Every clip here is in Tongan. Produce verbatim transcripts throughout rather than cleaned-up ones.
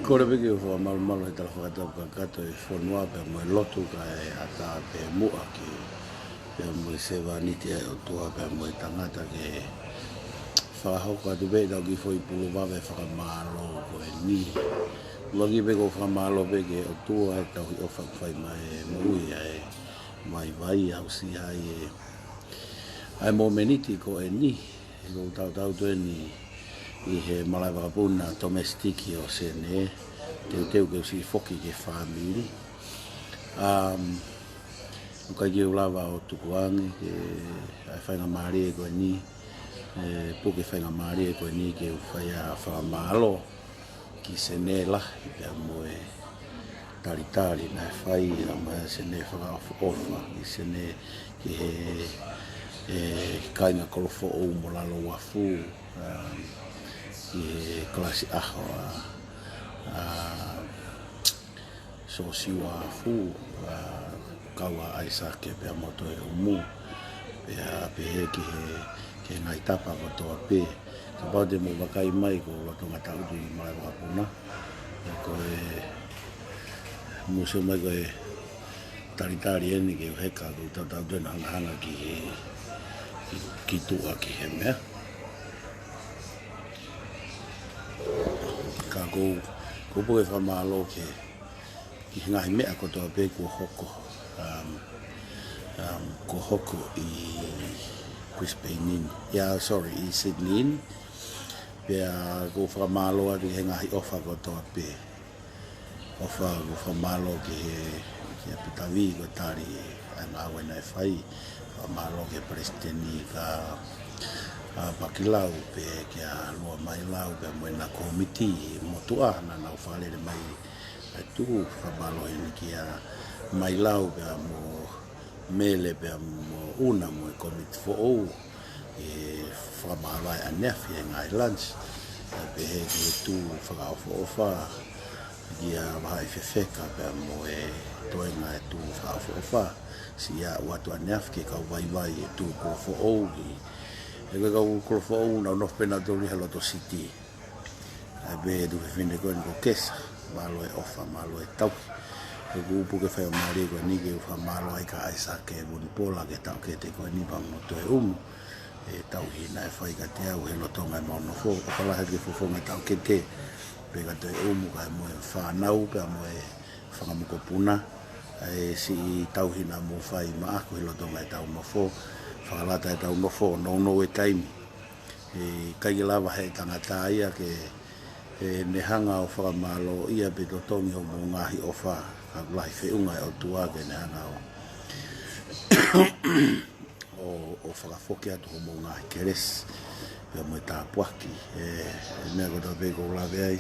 Kole pē ke u fakamalumalu he tala fakatapu kakato ʻa e fonua pea mo e lotu kae ʻatā pē muʻa ki, pea mo e sevāniti ʻa e ʻOtua pea mo e tangata ke fakahoko atu pē ʻetau kiʻi foʻi pulu vave fakamālō ko eni. Lōloa pē ko e fakamālō pē ki he ʻOtua he tauhi ʻofa kuo fai maʻa e moʻui ʻa e vaivai, aʻusia ai ʻa e momeniti ko eni. He ʻoku ou tautau atu eni ʻi he malaʻe vakapuna domestic ʻo Senē, teuteu ke u siʻi foki ki he fāmili. Um, ʻOku ʻikai ke u lava ʻo tukuange ke ʻa e faingamālie ko eni, ʻe, puke faingamālie ko eni ke u fai ʻa e fakamālō ki Senē lahi pea mo e talitali naʻe fai, ʻa e Senē fakaʻofoʻofa, ki Senē, ki he, ʻe, kāinga Kolofoʻou mo Lalo Uafu, um, ki he kalasi ʻaho ʻa, ʻa Sosiua Uafu, ʻa, kau ʻa ʻAisake pea mo Toeumu, pea pehē ki he, ki he ngaahi tapa kotoa pē. Kapau te mou vakai mai ko e lolotonga taʻu ʻi malaʻe vakapuna, ʻe, ko e mou sio mai ko e talitali eni ke u heka ʻoku ou tautau atu eni ʻo hangahanga ki he, ki, ki tuʻa ki he meʻa. Ka ʻoku ou, ʻoku ou puke fakamālō ki he, ki he ngaahi meʻa kotoa pē kuo hoko, um, um, kuo hoko ʻi Brisbane ni. ʻIa, sorry, ʻi Sydney ni. Pea ʻoku ou fakamālō atu ki he ngaahi ʻofa kotoa pē. ʻOfa, ʻoku ou fakamālō ki he, ki he Pita Vī ko e tali ʻa e ngāue naʻe fai. Fakamālō ki he Palesiteni ka, ʻa, Pakilau pea kia Luamailau pea mo ʻena kōmiti motuʻa naʻa nau fakalele mai ʻa e tuʻu. Fakamālō heni kia Mailau pea mo Mele pea mo ʻUna mo e kōmiti foʻou ʻi he fakamāvae ʻaneafi ʻa e ngaahi lunch. Pea pehē ki he tuʻu fakaʻofoʻofa, kia Vahaʻi Fefeka pea mo e toenga ʻo e tuʻu fakaʻofoʻofa. Siʻi aʻu atu ʻaneafi ki he kau vaivai ʻo e tuʻu Kolofoʻou ki, ʻe, ko e kau Kolofoʻou naʻa nau nofo pē nautolu ʻi he loto siti. ʻA e pehē ʻe he tuofefine ko eni ko Kesa, mālō e ʻofa, mālō e tauhi. ʻOku ou puke faingamālie ko eni ke u fakamālō ai kia ʻAisake Vunipola ki he taʻokete ko eni pea mo Toeumu, ʻa e tauhi naʻe fai kiate au he lolotonga ʻemau nofo. ʻOfa lahi atu ki he fofonga taʻokete, pea kia Toeumu kae mo e fānau pea mo e fanga mokopuna, ʻa e siʻi tauhi naʻa mou fai maʻaku he lolotonga ʻetau nofo. Fakalata ʻetau nofo, nounou e taimi. ʻE, ʻikai ke lava he tangata ia ke, ʻe, ne hanga ʻo fakamālōʻia pe totongi hoʻomou ngaahi ʻofa, ka ʻoku lahi feʻunga e ʻOtua ke ne hanga ʻo, ʻo, ʻo fakafoki atu hoʻomou ngaahi kelesi pea mo e tāpuaki. ʻE, ʻa e meʻa kotoa pē ʻoku ou lave ai,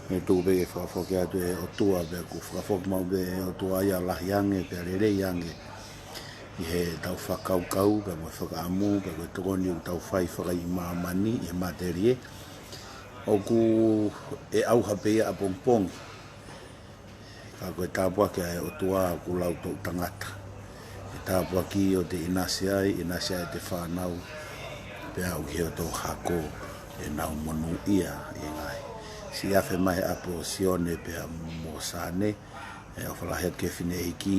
ʻe tuku pē ke fakafoki atu ʻe he ʻOtua, pea ʻoku fakafoki maʻu pē ʻe he ʻOtua ia ʻo lahi ange pea lelei ange ʻi heʻetau fakakaukau pea mo e fakaʻamu, pea ko e tokoni ʻoku tau fai fakaemāmani ʻi he matelie, ʻoku ʻe ʻauha pē ia ʻapongipongi. Ka ko e tāpuaki ʻa e ʻOtua ʻoku lau toʻu tangata. ʻE tāpuaki ʻoku te ʻinasi ai, ʻinasi ai ʻete fānau, pea aʻu ki he hoto hako, ʻenau monūʻia ʻi he ngaahi. Siʻi afe mai he ʻapi ʻo Sione pea mo Sane, ʻe, ʻofa lahi atu ki he fineʻeiki,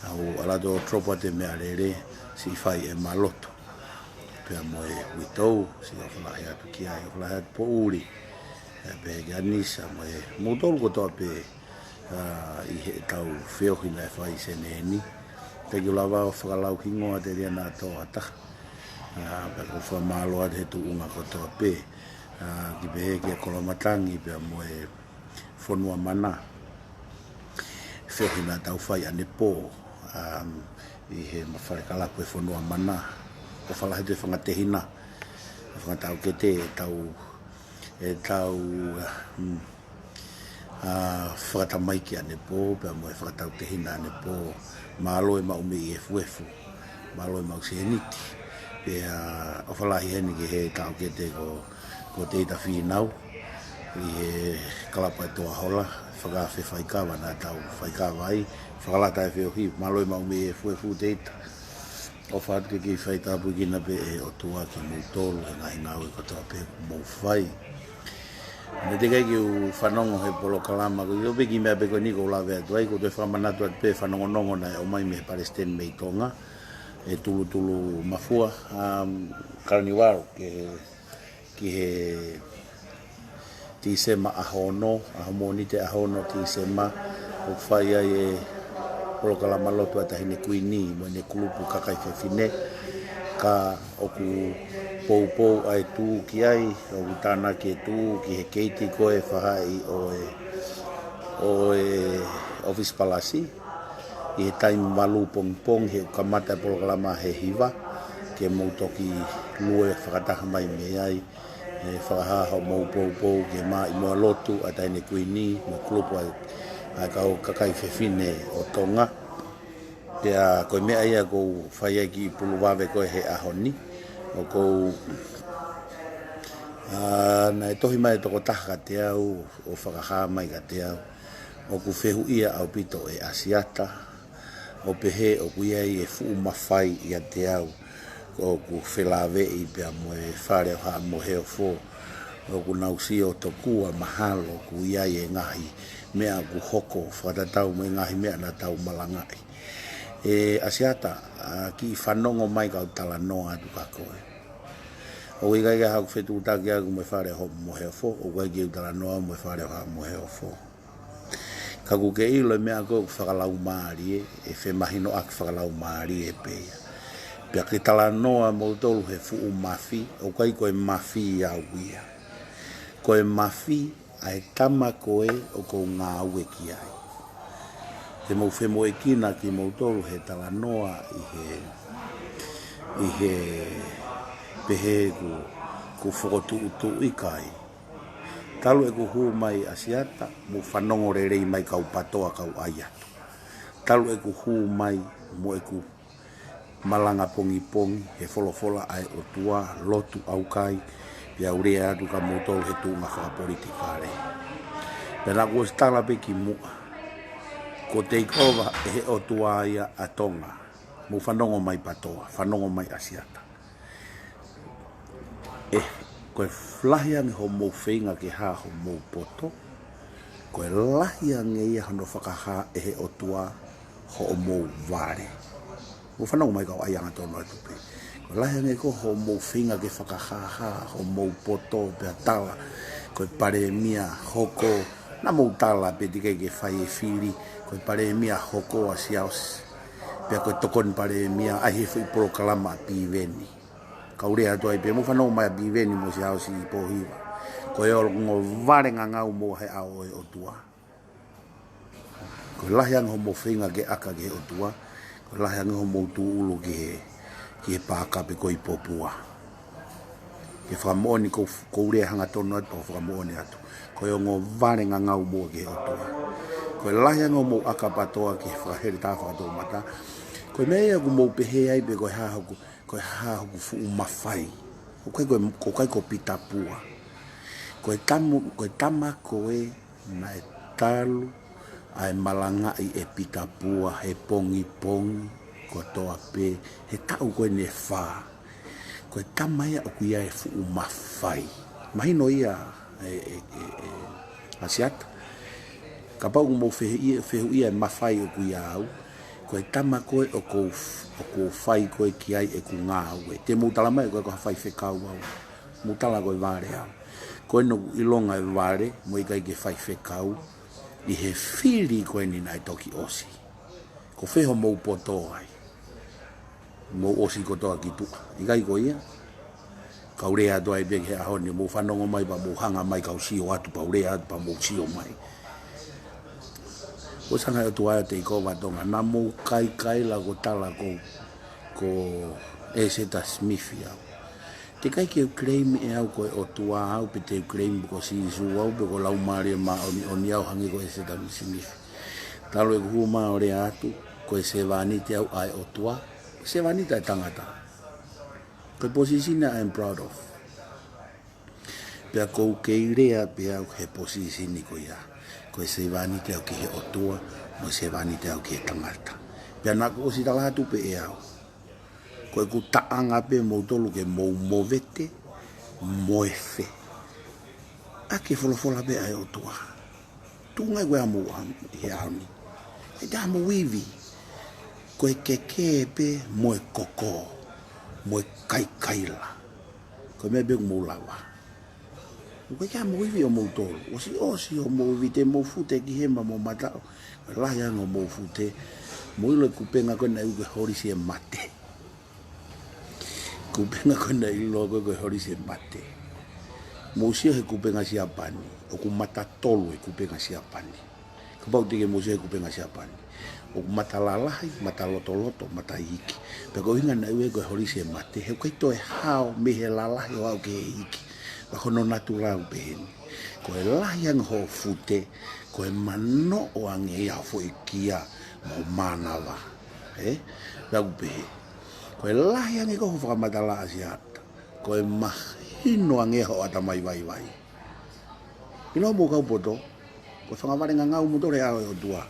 ʻoku ʻalu atu ʻo drop atu e meʻalele, siʻi fai ʻema lotu. Pea mo e uitou, siʻi ʻofa lahi atu ki ai, ʻofa lahi atu Poʻuli. ʻE, pehē kia Nisa mo e moutolu kotoa pē, ʻa, ʻi heʻetau feohi naʻe fai ʻi Senē ni. ʻIkai ke u lava ʻo fakalau hingoa telia naʻa tō ha taha. ʻA, pea ʻoku ou fakamālō atu he tuʻunga kotoa pē. ʻA, ki pehē kia Kolomatangi pea mo e Fonua Mana. Feohi naʻa tau fai ʻanepō, um, ʻi he ma fale kalapu ʻe Fonua Mana. ʻOfa lahi atu e fanga tehina, fanga taʻokete ʻetau, ʻetau, um, ʻa, fakatamaiki ʻanepō, pea mo e fakatautehina ʻanepō. Mālō e maʻu meʻi efuefu. Mālō e maʻu sēniti. Pea ʻofa lahi heni ki he taʻokete ko, ko Teita Fīnau. ʻI he kalapu ʻa e Toa Hola, fakaafe faikava naʻa tau faikava ai. Fakalata e feohi, mālō e maʻu meʻi efuefu Teita. ʻOfa atu ke kei fai tāpuekina pē ʻe he ʻOtua kimoutolu he ngaahi ngāue kotoa pē ʻoku mou fai. Naʻe teʻeki ai ke u fanongo he polokalama, ko e ʻope ki meʻa pē ko eni ʻoku ou lave atu ai, ʻoku ou toe fakamanatu atu pē fanongonongo naʻe ʻomai mei he Palesiteni mei Tonga, ʻe Tulutulu Mafua, um, Kalaniuvalu, ki he, ki he Tīsema ʻaho ono, ʻaho Mōnite ʻaho ono Tīsema, ʻoku fai ai e polokalama lotu ʻa Taʻahine Kuini mo ʻene kulupu kakai fefine, ka ʻoku poupou ʻa e tuʻu ki ai, ʻoku tānaki e tuʻu ki he keiti ko ē fahaʻi ʻo e, ʻo e ʻOfisi Palasi, ʻi he taimi valu pongipongi he ʻoku kamata e polokalama he hiva, ke mou toki lue fakataha mai mei ai, ʻe fakahā hoʻomou poupou ki he maʻimoa lotu ʻa Taʻahine Kuini mo e kulupu ʻa e, ʻa e kau kakai fefine ʻo Tonga. Pea ko e meʻa ia ʻoku ou fai ai e kiʻi pulu vave ko ē he ʻaho ni. ʻOku ou, ā, naʻe tohi mai e tokotaha kiate au, ʻo fakahā mai kiate au ʻoku fehuʻia ʻaupito ʻe ʻAsiata, ʻo pehē ʻoku ʻi ai e fuʻu mafai ʻiate au ʻoku felāveʻi pea mo e Fale ʻo Haʻa Moheofo, ʻoku nau sio tokua mahalo ʻoku ʻi ai e ngaahi meʻa ʻoku hoko fakatatau mo e ngaahi meʻa naʻa tau malangaʻi. ʻE ʻAsiata, ā, kiʻi fanongo mai kau talanoa atu kia koe. ʻOku ʻikai ke ʻi ai haʻaku fetuʻutaki ʻaʻaku mo e Fale ʻo Haʻa Moheofo, ʻoku ʻikai ke u talanoa mo e Fale ʻo Haʻa Moheofo. Ka ʻoku ke ʻilo e meʻa ko ē ʻoku fakalaumālie, ʻe femahinoʻaki fakalaumālie pē ia. Pea ke talanoa moutolu he fuʻu mafi, ʻoku ʻikai ko e mafi au ia. Ko e mafi ʻa e tama ko ē ʻoku ou ngāue ki ai. Te mou femoʻuekina kimoutolu he talanoa ʻi he, ʻi he pehē ʻoku, ʻoku fokotuʻutuʻu ʻikai. Talu ʻeku hū mai ʻAsiata, mou fanongo lelei mai kau PATOA kau ʻai atu. Talu ʻeku hū mai mo ʻeku malanga pongipongi he folofola ʻa e ʻOtua, lotu ʻaukai, pea u lea atu kia moutolu he tuʻunga fakapolitikale. Pea naʻá ku ʻosi tala pē kimuʻa, ko e take over ʻe he ʻOtua ia ʻa Tonga. Mou fanongo mai PATOA, fanongo mai ʻAsiata. ʻE, ko e lahi ange hoʻomou feinga ke hā hoʻomou poto, ko e lahi ange ia hono fakahā ʻe he ʻOtua hoʻomou vale. Mou fanongo mai kau ʻai angatonu atu pē. Ko e lahi ange ko hoʻomou feinga ke fakahāhā hoʻomou poto pea tala, ko e palēmia hoko, naʻa mou tala pē teʻeki ke fai e fili, ko e palēmia hoko ʻa Siaosi. Pea ko e tokoni palēmia, ʻai he foʻi polokalama ʻa Piveni. Kau lea atu ai pē, mou fanongo mai ʻa Piveni mo Siaosi ʻi Pōhiva. Ko e ongo vale ngangau moua he ʻao ʻo e ʻOtua. Ko e lahi ange hoʻomou feinga ke ʻaka ki he ʻOtua, ko e lahi ange hoʻomou tūʻulu ki he, ki he pākape ko ē ʻi Popua. Ke fakamoʻoni ʻoku ou, ʻoku ou lea hangatonu atu, pea u fakamoʻoni atu. Ko e ongo vale ngangau moua ki he ʻOtua. Ko e lahi ange hoʻomou ʻaka PATOA ki he fakaheletā fakatoumata. Ko e meʻa ia ʻoku mou pehē ai pē ko e hā hoku, ko e hā hoku fuʻu mafai. ʻOku ʻikai ko, ʻoku ʻikai ko Pita Pua. Ko e tamu, ko e tama ko ē naʻe talu ʻa e malangaʻi ʻe Pita Pua he pongipongi kotoa pē he taʻu ko eni ʻe fā. Ko e tama ia ʻoku ʻi ai e fuʻu mafai. Mahino ia ʻe, ʻe, ʻe, ʻe ʻAsiata. Kapau ʻoku mou fehuʻia, fehuʻia e mafai ʻoku ʻiate au, ko e tama ko ē ʻoku ou f-, ʻoku ou fai ko ē ki ai ʻeku ngāue. Te mou tala mai ʻoku ʻikai ko ha faifekau au. Mou tala ko e vale au. Ko eni ʻoku ʻilonga e vale, mou ʻikai ke faifekau ʻi he fili ko eni naʻe toki ʻosi. Ko fē hoʻomou poto ai? Mou ʻosi kotoa ki tuʻa. ʻIkai ko ia? Kau lea atu ai pē ki he ʻaho ni, mou fanongo mai pea mou hanga mai kau sio atu, pea u lea atu pea mou sio mai. ʻOsi hanga ʻe he ʻOtua ʻo take over Tonga, naʻa mou kaikaila ko e tala ko, ko ʻEseta Smith au. Teʻeki ai ke u claim ʻe au ko e ʻOtua au, pe te u claim ko Sīsū au, pe ko e Laumālie Māʻoniʻoni au hangē ko ʻEseta Smith. Talu ʻeku hū mai ʻo lea atu, ko e sevāniti au ʻa e ʻOtua, sevāniti ʻa e tangata. Ko e position I am proud of. Pea ʻoku ou kei lea pē au he position ko ia. Ko e sevāniti au ki he ʻOtua, mo e sevāniti au ki he tangata. Pea naʻá ku ʻosi tala atu pē ʻe au. Ko ʻeku taʻanga pē moutolu ke mou movete, mo e fē. ʻAki e folofola pē ʻa e ʻOtua. Tuʻunga ʻi he ʻamu ʻi he ʻaho ni. ʻIkai te mou ivi. Ko e keke pē mo e koko, mo e kaikaila. Ko e meʻa pē ʻoku mou lava. ʻOku ʻikai ke mou ivi ʻo mou tolu. ʻOsi ʻosi ʻo mou ivi te mou fute ki hema mo mataʻu. Lahi ange ʻo mou fute. Mou ʻilo e kupenga ko ē naʻe ui ko e holisi e mate. Kupenga ko ē naʻe ʻiloa ko ē ko e holisi e mate. Mou sio he kupenga Siapani. ʻOku mata tolu e kupenga Siapani. Kapau te ke mou sio he kupenga Siapani. ʻOku mata lalahi, mata lotoloto, mata iiki. Pea ko e ʻuhinga naʻe ui ko e holisi e mate. He ʻoku ʻikai toe hao mei he lalahi ʻo aʻu ki he iiki. Pea ko hono natula ʻoku pehē ni. Ko e lahi ange hoʻo fute, ko e manoʻo ange ia hoʻo foʻi kia mo mānava. Ē? Pea ʻoku pehē. Ko e lahi ange ko hoʻo fakamatala ʻa Siata. Ko e mahino ange hoʻo ʻatamai vaivai. ʻIlo mou kau poto, ko e fanga vale ngangau mou tole ʻa e ʻOtua.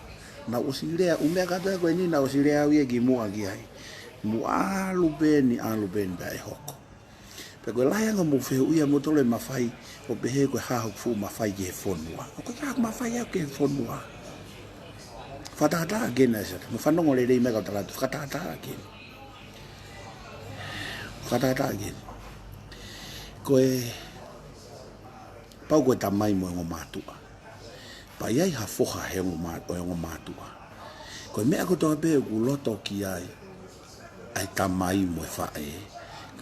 Naʻa ʻosi lea, ʻū meʻa kātoa ko eni naʻa ʻosi lea au ia ki muʻa ki ai. Mou ʻalu pē ni, ʻalu pē ni pea ʻe hoko. Pea ko e lahi ange mou fehuʻia mou tole mafai, ʻo pehē ko e hā hoku fuʻu mafai ki he fonua. ʻOku ʻikai haku mafai au ki he fonua. Fakatātā ke na esa, mo fanongo lelei mai kau tala atu, fakatātā ke. Fakatātā ke. Ko e pau ko e tamai mo e ongo mātuʻa. Pea ʻi ai ha foha he ongo mā-, ʻo e ongo mātuʻa. Ko e meʻa kotoa pē ʻoku loto ki ai ʻa e tamai mo e faʻē.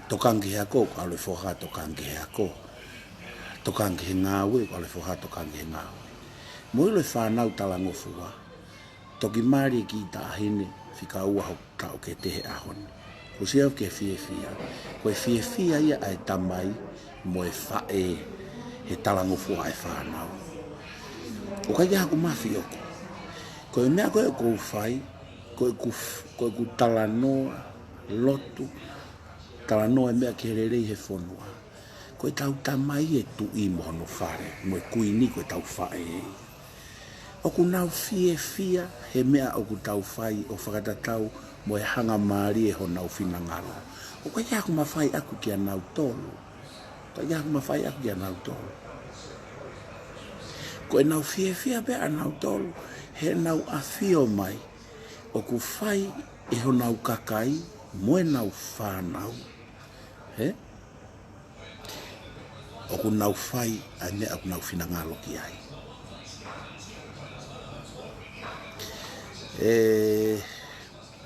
Tokanga ki he ako, ʻalu e foha tokanga ki he ako. Tokanga ki he ngāue, ʻalu e foha tokanga ki he ngāue. Mou ʻilo e fānau talangofua. Toki mali e kiʻi taʻahine, fika ua hoku taʻu ke tehe ʻaho ni. Ko sia ke fiefia. Ko e fiefia ia ʻa e tamai mo e faʻē he talangofua ʻa e fānau. ʻOku ʻikai ke haku mafi ʻoku. Ko e meʻa ko ē ʻoku ou fai, ko ʻeku f-, ko ʻeku talanoa, lotu, talanoa e meʻa ke lelei he fonua. Ko e tau tamai e tuʻi mo hono fale, mo e kuini ko e tau faʻē. ʻOku nau fiefia he meʻa ʻoku tau fai ʻo fakatatau mo e hanga mālie honau finangalo. ʻOku ʻikai haku mafai ʻaku kia nautolu. ʻOku ʻikai haku mafai ʻaku kia nautolu. Ko e nau fiefia pē ʻa nautolu, he nau ʻafio mai. ʻOku fai ʻe honau kakai, mo e nau fānau. He? ʻOku nau fai ʻa e meʻa ʻoku nau finangalo ki ai. Ē,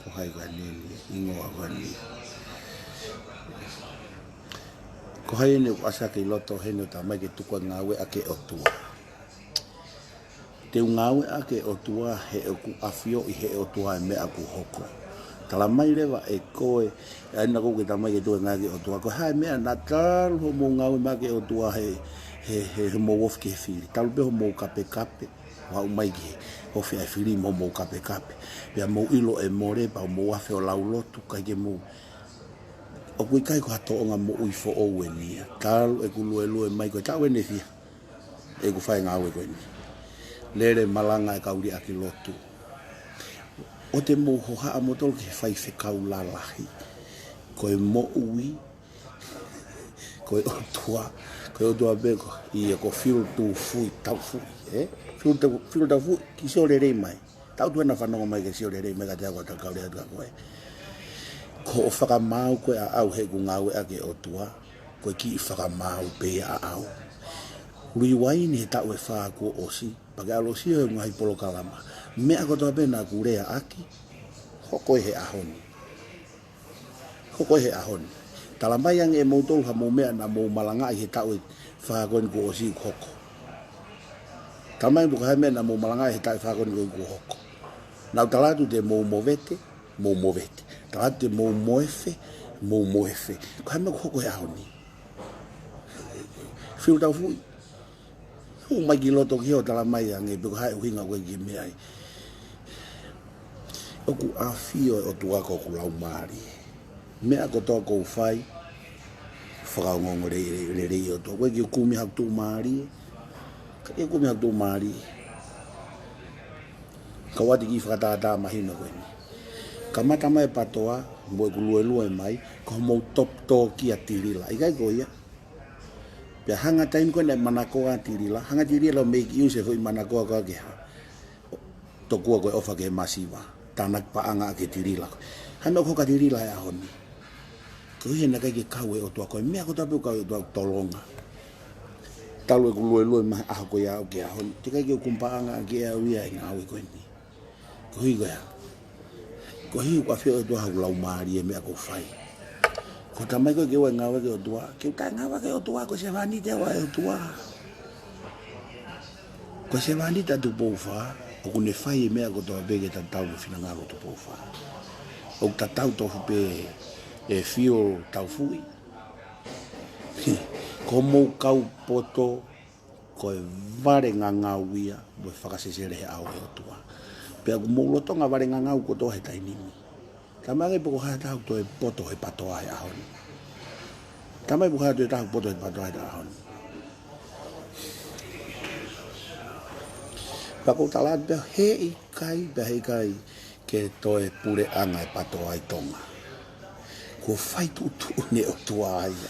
ko hai ka nini, ingoa ka nini. Ko hai ʻene ʻoku ʻasi ʻi loto heni ʻo tamai ke tuku ʻa e ngāue ʻa e ʻOtua. Te u ngāue ʻaki e ʻOtua he ʻoku ʻafioʻi he ʻOtua e meʻa ʻoku hoko. Tala mai leva ʻe koe, ʻa ena kou ke tamai ke tuku e ngāue ki he ʻOtua. Ko e hā e meʻa naʻa talu hoʻomou ngāue mai ki he ʻOtua he, he, he, he mou ofi ki he fili. Talu pē hoʻomou kapekape, ʻo aʻu mai ki he ofi ʻa e fili mo hoʻomou kapekape. Pea mou ʻilo ʻe mole, pea mou afe ʻo laulotu, ʻikai ke mou. ʻOku ʻikai ko ha tōʻonga moʻui foʻou eni ia. Talu ʻeku luelue mai ko e taʻu ʻeni ʻe fiha. ʻEku fai ngāue ko eni. Lele malanga e kau liʻaki lotu. ʻOua te mou hohaʻa moutolu ki he faifekau lalahi. Ko e moʻui, ko e ʻOtua, ko e ʻOtua pē ko, ia ko Filu Taufuʻi, Taufuʻi, ē? Filu Tau-, Filu Taufuʻi, kiʻi sio lelei mai. Tau tuena fanongo mai ke sio lelei mai ka te ako ta kau lea atu ka koe. Ko hoʻo fakamaau ko ē ʻaʻau heʻeku ngāue ʻaki e ʻOtua, ko e kiʻi fakamaau pē ia ʻaʻau. Ului uaini he taʻu ʻe fā kuo ʻosi, pea ke ʻalu ʻo sio he ngaahi polokalama. Meʻa kotoa pē naʻa ku lea ʻaki, hoko ʻi he ʻaho ni. Hoko ʻi he ʻaho ni. Tala mai ange ʻe moutolu ha mou meʻa naʻa mou malangaʻi he taʻu ʻe fā ko eni kuo ʻosi kuo hoko. Tala mai ʻoku ʻi ai ha meʻa naʻa mou malangaʻi he taʻu ʻe fā ko eni kuo hoko. Naʻa ku tala atu te mou movete, mou movete. Tala atu te mou moefe, mou moefe. Ko e hā e meʻa ʻoku hoko he ʻaho ni. Filu Taufuʻi. Hū mai ki loto ki he ʻo tala mai ange pe ko e hā e ʻuhinga ko ē ki he meʻa ai. ʻOku ʻafio e ʻOtua ko hoku laumālie. Meʻa kotoa ʻoku ou fai, fakaongoongo lelei, lelei, lelei ʻOtua. ʻOku ʻikai ke u kumi haku tuʻumālie. ʻIkai ke u kumi haku tuʻumālie. Kau ʻoatu e kiʻi fakatātā mahino ko eni. Kamata mai e PTOA, mo ʻeku luelue mai, ko hoʻomou top talk ia Tilila. ʻIkai ko ia. Pea hanga taimi ko ē naʻe manakoa Tilila, hanga Tilila ʻo make use e foʻi manakoa ko ē ke hā. Tokua ko e ʻofa ki he masiva, tānaki paʻanga ki he Tilila. Hanga ʻo hoka Tilila he ʻaho ni. Koeʻuhi he naʻe ʻikai ke kau e ʻOtua, ko e meʻa kotoa pē ʻoku kau e ʻOtua ʻoku tolonga. Talu ʻeku luelue mai ʻaho ko ia ʻo aʻu ki he ʻaho ni, teʻeki ai ke u kumi paʻanga ki he au ia e ngāue ko eni. Koeʻuhi ko e hā? Koeʻuhi ʻoku ʻafioʻi ʻe he ʻOtua hoku laumālie e meʻa ʻoku ou fai. Ko e taimi ko ē ke u ngāue ki he ʻOtua, ke u taʻengāue ki he ʻOtua, ko e sevāniti au ʻa e ʻOtua. Ko e sevāniti ʻa Tupou Fā, ʻoku ne fai e meʻa kotoa pē ke tatau mo e finangalo ʻo Tupou Fā. ʻOku tatau tofu pē e fio taufuʻi. Ko hoʻomou kau poto, ko e vale ngangau ia mo e fakasesele he ʻao ʻo e ʻOtua. Pea ʻoku mou lolotonga vale ngangau kotoa he taimi ni. Talamai ange pe ko e hā e taha ʻoku toe poto he PATOA he ʻaho ni. Talamai pe ko e hā e taha ʻoku poto he PATOA he ʻaho ni. Pea ʻoku ou tala atu pē, heʻikai, pea heʻikai ke toe puleʻanga e PATOA ʻi Tonga. Kuo fai tuʻutuʻuni ʻe he ʻOtua ia.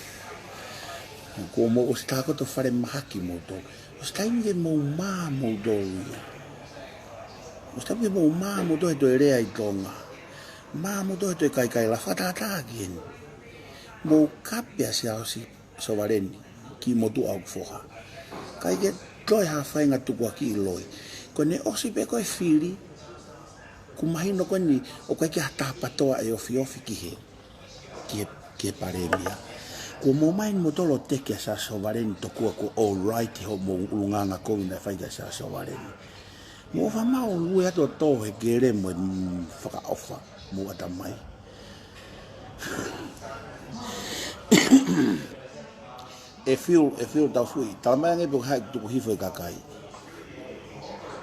Kuo mou ʻosi tākoto falemahaki moutolu. ʻOsi taimi ke mou mā moutolu ia. ʻOsi taimi ke mou mā moutolu he toe lea ʻi Tonga. Mā moutolu he toe kaikaila, fakatātā ki heni. Mou kape ʻa Siaosi Sovaleni ki motuʻa ʻoku foha. ʻIkai ke toe ha faʻahinga tukuakiʻi loi. Ko ʻene ʻosi pē ko e fili, kuo mahino ko eni ʻoku ʻikai ke ha taha PATOA ʻe ofiofi ki he, ki he, ki he palēmia. Kuo mou ō mai moutolu ʻo teke ʻa Siaosi Sovaleni tokua kuo all right hoʻomou ʻulungaanga kovi naʻe fai kia Siaosi Sovaleni. Mou ʻofa mai ʻo lue atu ʻo tō he kele mo e, mm, fakaʻofa mou ʻatamai. E feel, e feel taufuʻi. Talamai ange pe ko hai tuku hifo e kakai.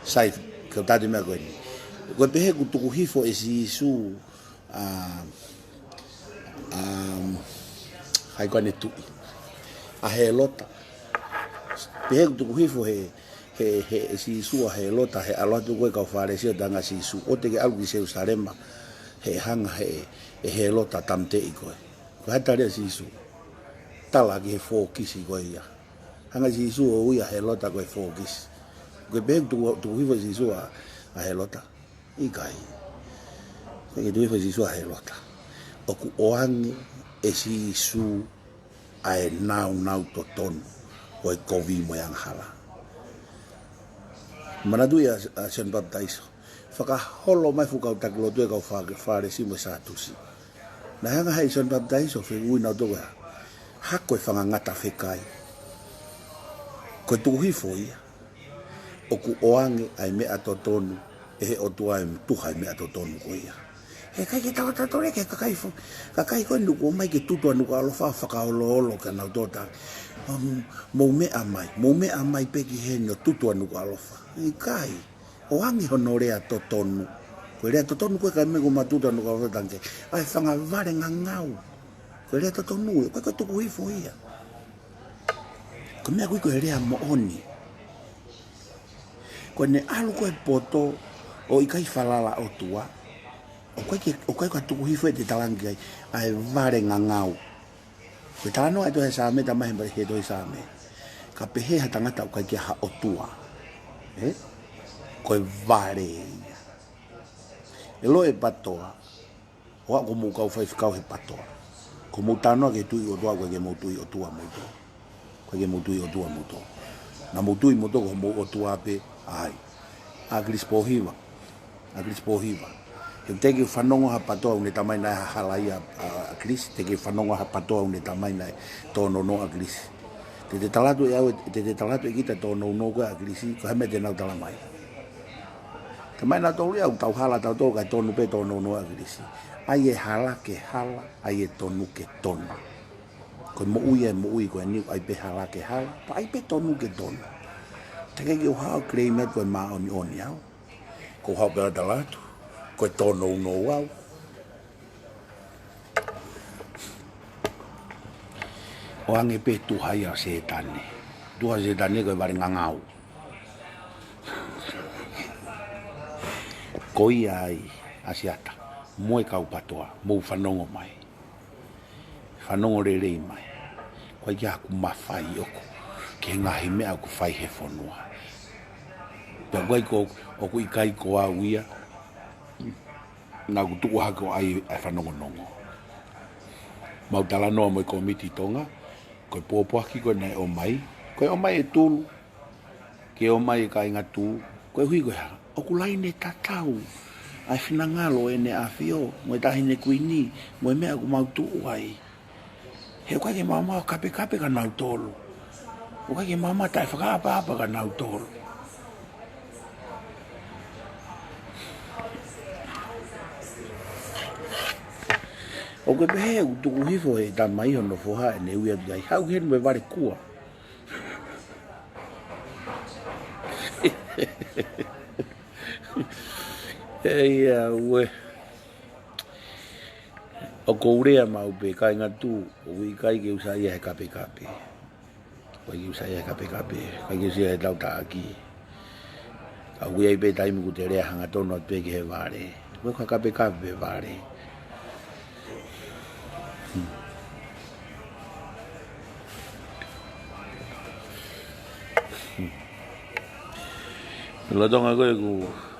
Sai, ke u tala atu e meʻa ko eni. Ko e pehē kuo tuku hifo ʻe Sīsū, ʻa, ʻa, hai ko ʻene tuʻi. ʻA Hēlota. Pehē kuo tuku hifo he, he, he, ʻe Sīsū ʻa Hēlota, he ʻalu atu ko ē kau Fālesi ʻo talaange kia Sīsū, ʻoua te ke ʻalu ki Selusalema, he hanga he, ʻe Hēlota ʻo tāmateʻi koe. Ko e hā e tali ʻa Sīsū? Tala ki he fōkisi ko ia. Hanga ʻe Sīsū ʻo ui ʻa Hēlota ko e fōkisi. Ko e pehē tuku, tuku hifo ʻe Sīsū ʻa, ʻa Hēlota? ʻIkai. Ko e tuku hifo ʻe Sīsū ʻa Hēlota, ʻoku ʻoange ʻe Sīsū ʻa e nāunau totonu ʻo e kovi mo e angahala. Manatuʻi ʻa, ʻa Sione Papitaiso. Fakaholo mai e fuʻu kau taki lotu e kau Fā-, Fālesi mo e Sātusi. Naʻe hanga ʻe Sione Papitaiso ʻo fehuʻi nautolu ko e hā? Hako e fanga ngata fekai. Ko e tuku hifo ia. ʻOku ʻoange ʻa e meʻa totonu ʻe he ʻOtua ʻe tuha e meʻa totonu ko ia. He ʻikai ke tau tatole ki he kakai fo-, kakai ko eni kuo ō mai ke tutu ʻa Nukuʻalofa ʻo fakaoloolo kia nautolu, talaange, um, mou meʻa mai, mou meʻa mai pē ki heni ʻo tutu ʻa Nukuʻalofa. ʻIkai. ʻOange hono lea totonu. Ko e lea totonu ko ē ka mei ko ma tutu ʻa Nukuʻalofa, talaange, ʻa e fanga vale ngangau. Ko e lea totonu, ʻoku ʻikai ko e tuku hifo ia. Ko e meʻa ko ē ko e lea moʻoni. Ko ʻene ʻalu ko ē poto ʻo ʻikai falala ʻOtua, ʻoku ʻikai ke, ʻoku ʻikai ko ha tuku hifo ia te talaange ki ai, ʻa e vale ngangau. Ko e talanoa ʻa e tohi Saame, talamai he tohi Saame, ka pehē ha tangata ʻoku ʻikai ke ʻi ai ha ʻOtua, ē? Ko e vale ia. ʻE loi e PATOA, ʻo aʻu ko hoʻomou kau faifekau he PATOA, ko hoʻomou talanoa ki he tui ʻOtua, ʻoku ʻikai ke mou tui ʻOtua moutolu. ʻOku ʻikai ke mou tui ʻOtua moutolu. Naʻa mou tui moutolu ko hoʻomou ʻOtua pē ʻa hai? ʻAkilisi Pōhiva. ʻAkilisi Pōhiva. He teʻeki ke u fanongo ha PATOA ʻoku ne talamai naʻe ʻi ai ha hala ʻia ʻAkilisi, teʻeki ke u fanongo ha PATOA ʻoku ne talamai naʻe tōnounou ʻa ʻAkilisi. Te te tala atu ʻe au, te te tala atu ʻe kita e tōnounou ko ē ʻa ʻAkilisi, ko e hā e meʻa te nau talamai? Talamai nautolu ia ʻoku tau hala tautolu kae tonu pē e tōnounou ʻa ʻAkilisi. ʻAi e hala ke hala, ʻai e tonu ke tonu. Ko e moʻui ʻa e moʻui ko eni, ʻai pē hala ke hala, pea ʻai pē tonu ke tonu. Teʻeki ke u haʻu ʻo claim atu ko e māʻoniʻoni au. ʻOku ou haʻu pē ʻo tala atu, ko e tōnounou au. ʻOange pē tuha ia ʻo Sētane. Tuha ʻo Sētane ko e vale ngangau. Ko ia ai, ʻAsiata, mo e kau PATOA, mou fanongo mai. Fanongo lelei mai. ʻOku ʻikai ke ʻi ai haku mafai ʻoku ki he ngaahi meʻa ʻoku fai he fonua. Pea ʻoku ʻikai ko, ʻoku ʻikai ko au ia naʻa ku tuʻu hake ʻo ʻai e fanongonongo. Mau talanoa mo e Kōmiti Tonga, ko e pōpoaki ko ē naʻe ʻomai, ko e ʻomai e tulu, ke ʻomai e kāinga tuʻu, koeʻuhi ko e hā, ʻoku laine tatau ʻa e finangalo ʻo ʻEne ʻAfio mo e Taʻahine Kuini mo e meʻa ʻoku mau tuʻu ai. He ʻoku ʻikai ke maumau kapekape kia nautolu. ʻOku ʻikai ke maumau taʻefakaʻapaʻapa kia nautolu. ʻOku pehē ʻoku tuku hifo he tamai hono foha ʻene ui atu ai, haʻu heni mo e vale kua. ʻE ia ue. ʻOku ou lea maʻu pē kāinga tuʻu, ʻoku ʻikai ke u saiʻia he kapekape. ʻOku ʻikai ke u saiʻia he kapekape, ʻikai ke u saiʻia he tautaʻaki. Ka ʻoku ʻi ai pē taimi ʻoku te lea hangatonu atu pē ki he vale. Ko e kapekape pē vale. Hmm. Hmm. Lolotonga ko ē ʻeku,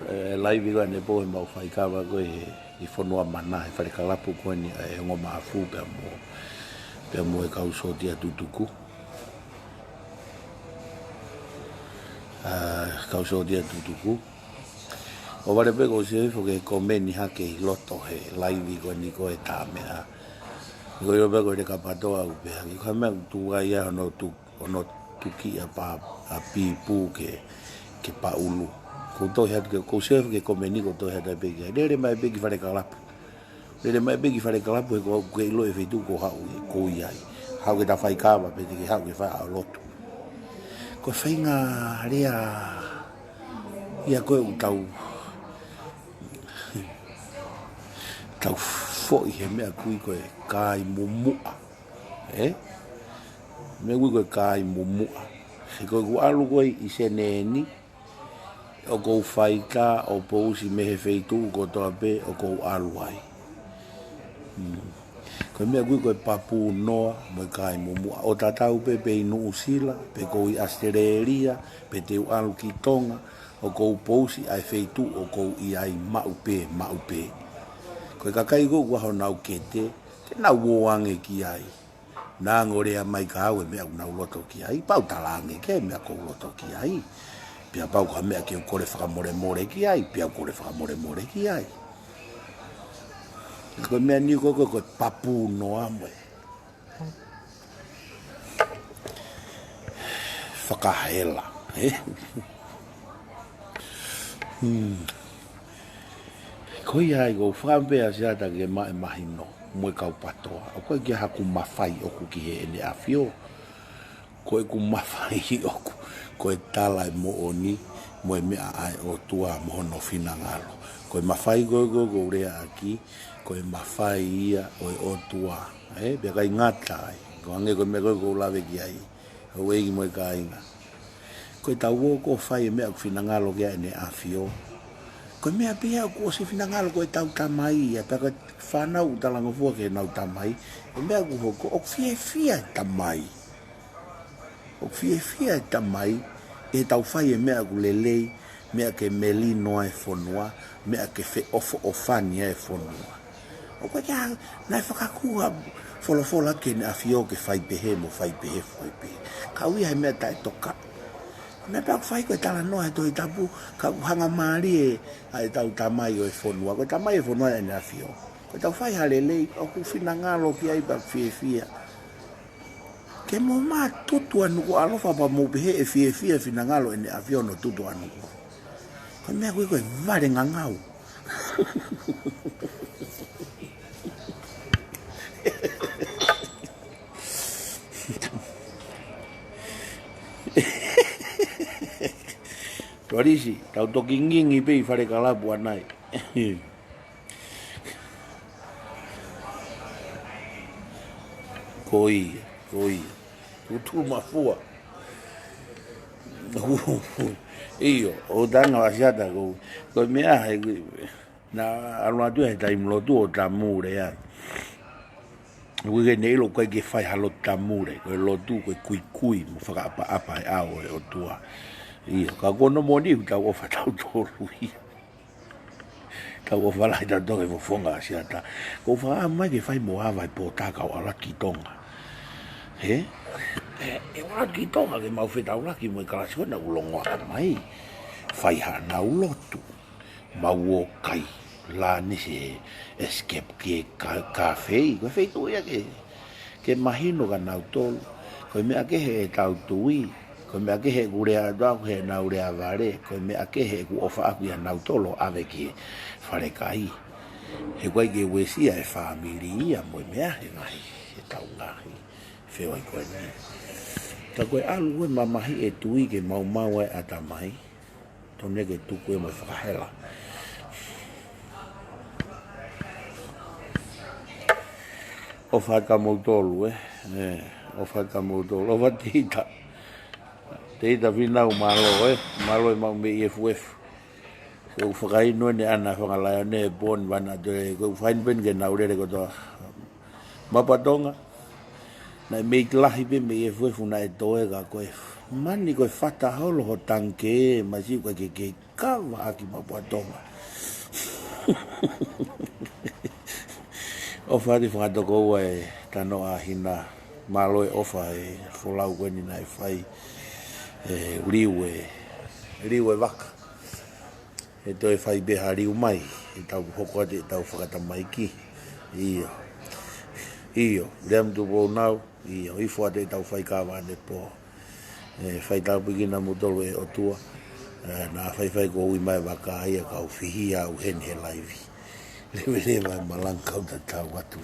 ē, laivi ko ē ʻanepō he mau faikava ko ē he, ʻi Fonuamana, he fale kalapu ko eni ʻa e Ongo Maʻafu pea mo, pea mo e kau sōtia tutuku. ʻA, kau sōtia tutuku. ʻOku vale pē ʻoku ou sio hifo ki he komeni hake ʻi loto he laivi ko eni ko e tā meʻa. Ko e ʻilo pē ko e leka patoa ʻoku pehē hake. Ko e meʻa ʻoku tuai ai hono tu, hono tuki ʻa pā, ʻa pīpū ke, ke paʻulu. ʻOku ou tohi atu ke, ʻoku ou sio hifo ki he komeni ʻoku ou tohi atu pē ki ai. Lele mai pē ki fale kalapu. Lele mai pē ki fale kalapu he ʻoku ke ʻilo e feituʻu ʻoku ou haʻu ʻi, ʻoku ou ʻi ai. Haʻu ke ta faikava pe te ke haʻu ke fai ʻa e lotu. Ko e faʻahinga lea ia ko ē ʻoku tau, tau foʻi he meʻa ʻoku ui ko e kai mumuʻa. Ē? Meʻa ʻoku ui ko e kai mumuʻa. He ko ʻeku ʻalu ko ē ʻi Senē ni, ʻoku ou faitā ʻo pousi mei he feituʻu kotoa pē ʻoku ou ʻalu ai. Hmm. Ko e meʻa ʻoku ui ko e papū noa mo e kai mumuʻa. ʻO tatau pē pe ʻi Nuʻusila, pe ʻoku ou ʻi ʻAositelēlia, pe te u ʻalu ki Tonga, ʻoku ou pousi ʻa e feituʻu ʻoku ou ʻi ai maʻu pē, maʻu pē. Ko e kakai ko ē ʻoku ʻi ai honau kete, te nau ō ange ki ai. Nau ō lea mai kia au e meʻa ʻoku nau loto ki ai, pea u talaange ki ai e meʻa ʻoku ou loto ki ai. Pea kapau ko ha meʻa ke u kole fakamolemole ki ai, pea u kole fakamolemole ki ai. Ko e meʻa ni ko ē ko e, ko e papū noa mo e fakahela, ē? Hmm. Ko ia ai ʻoku ou fakaʻamu pē ʻa Siata ke maʻu e mahino mo e kau patoa. ʻOku ʻikai ke ʻi ai haku mafai ʻoʻoku ki heʻene ʻAfio. Ko ʻeku mafai ʻoʻoku, ko e tala e moʻoni mo e meʻa ʻa e ʻOtua mo hono finangalo. Ko e mafai ko ē ʻoku ou lea ʻaki, ko e mafai ia ʻo e ʻOtua. Ē, pea ʻikai ngata ai. Ko e hangē ko e meʻa ko ē ʻoku ou lave ki ai, houʻeiki mo e kāinga. Ko ʻetau ō ʻo fai e meʻa ʻoku finangalo ki ai ʻEne ʻAfio, ko e meʻa pē ia ʻoku ʻosi finangalo ko ʻetau Tamai ia, pea ko e fānau ʻoku talangofua ki heʻenau tamai, e meʻa ʻoku hoko, ʻoku fiefia e tamai. ʻOku fiefia e tamai ʻi heʻetau fai e meʻa ʻoku lelei, meʻa ke melino ai e fonua, meʻa ke feʻofoʻofani ai e fonua. ʻOku ʻikai ke ʻi ai ha, naʻe fakakū ha folofola ki heʻene ʻAfio ke fai pehē mo fai pehē, fai pehē. Ka ʻoku ʻi ai e meʻa taʻetokaʻi. Meʻa pē ʻoku fai ko e talanoa he Tohi Tapu, ka ʻoku hangamālie ʻa ʻetau Tamai ʻo e fonua. Ko e Tamai ʻo e fonua ʻEne ʻAfio. Ko ʻetau fai ha lelei, ʻoku finangalo ki ai pea fiefia. Ke mou mā tutu ʻanuku ʻalofa pea mou pehē ʻe fiefia e finangalo ʻEne ʻAfio hono tutu ʻanuku. Ko e meʻa ʻoku ui ko e vale ngangau. Tuʻalisi, tau toki ngingi pē ʻi fale kalapu ʻanai. Ko ia, ko ia. Tutu mafua. ʻIo, ʻo tanga ʻa Siata ko, ko e meʻa he, naʻa ʻalu atu he taimi lotu ʻo tamu lea. Ui ke ne ʻilo ʻoku ʻikai ke fai ha lotu tamule, ko e lotu ko e kuikui mo fakaʻapaʻapa he ʻao ʻo e ʻOtua. ʻIo, ka ko hono moʻoni ʻoku tau ʻofa tautolu ia. Tau ʻofa lahi tautolu he fofonga ʻa Siata. Ko u fakaʻamu mai ke fai mo ava e pōtaka ʻo ʻalu atu ki Tonga. He? ʻE, ʻe ʻalu atu ki Tonga ke mau fetaulaki mo e kalasi ko ena ʻoku longoaʻa mai. Fai haʻanau lotu. Mau ō kai. Lānisi e Escape ki he ka-, Cafe. Ko e feituʻu ia ke, ke mahino kia nautolu. Ko e meʻa kehe ʻetau tui. Ko e meʻa kehe ʻeku lea atu au heʻenau lea vale. Ko e meʻa kehe ʻeku ʻofa ʻaku ia nautolu ʻave ki he falekai. He ʻoku ʻikai ke uesia e fāmili ia mo e meʻa he ngaahi, ʻetau ngaahi feohi ko eni. Ka ko e ʻalu ko e mamahi e tui ke maumau ai ʻatamai. Tonu ke tuku e mo e fakahela. ʻOfa kia moutolu, ē. ʻE, ʻofa kia moutolu. ʻOfa Teita. Teita Finau mālō, ē. Mālō e maʻu mei efuefu. Ko u fakainu ʻene ana fanga laione e pō ni vana toe. Ko u fakainu pē eni ke nau lele kotoa. Mapatonga. Naʻe mei lahi pē mei efuefu naʻe toe ka ko e mani ko e fata holo ho tangikē, masiʻi ʻoku ʻikai ke kei kava ʻaki Mapatonga. ʻOfa atu Fakatokoua e Tanoa Hina, mālō e ʻofa e folau ko eni naʻe fai, ʻe liu e, liu e vaka. ʻE toe fai pē ha liu mai, ʻe tau hoko atu ʻetau fakatamaiki. ʻIo. ʻIo, Liam Tupou Nau, ʻio, ifo atu ʻetau fai kava ʻanepō. ʻE, fai tāpuekina moutolu ʻe ʻOtua. ʻE, naʻa faifai ko ui mai vaka ia kau fihia au heni he laivi. Leveleva e malanga kau tatau atu.